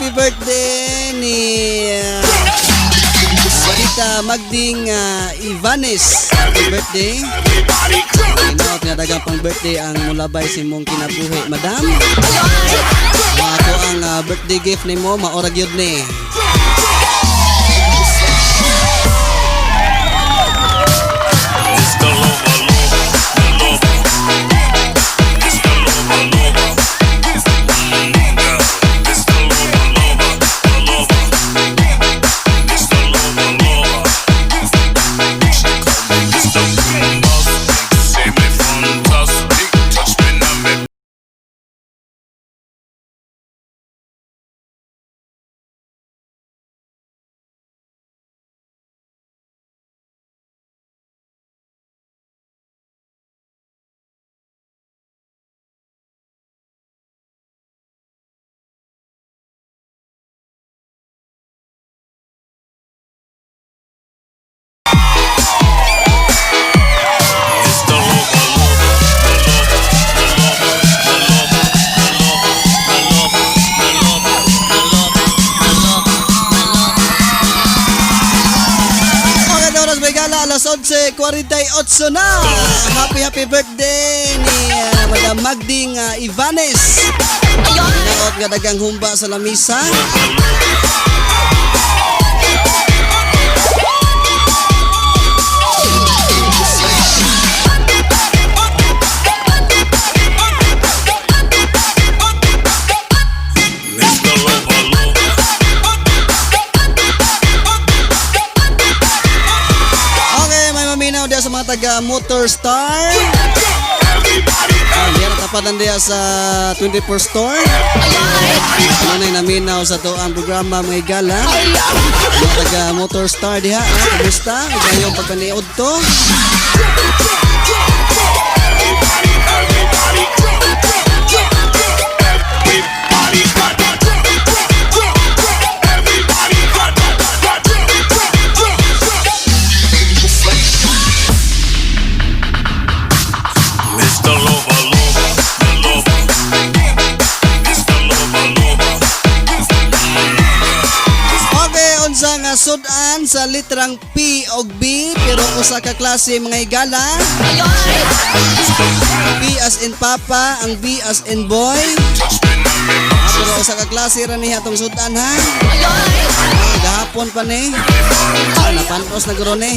Happy birthday ni Tita Magding Ivanes. Happy birthday. Hinaot nga dagang pang birthday ang mulabay sa imong kinabuhi, madam. Ako ang birthday gift nimo maora gyud ni. Okay, oras may gala, alas 11:48 na. Happy, happy birthday ni Madam Magding Ivanes. Hinaot nga dagang humba sa lamisa. Okay, may maminaw diya sa mga taga Motor Star. Diya natapatan diya sa 24 store. Ano na naminaw sa to ang programa mga gala. Mga taga Motor Star diha. Kumusta? Gayong pagpaniod to. Mr. Lover, Lover, Lover. Mr. Lover, Lover. Okay, unsa nga sudan sa litrang P og B pero usa ka klase mga higala. P as in Papa, ang B as in boy. Pero usa ka klase ra niya atong sudan ha. Gahapon pa ni. Napanos na guro ni.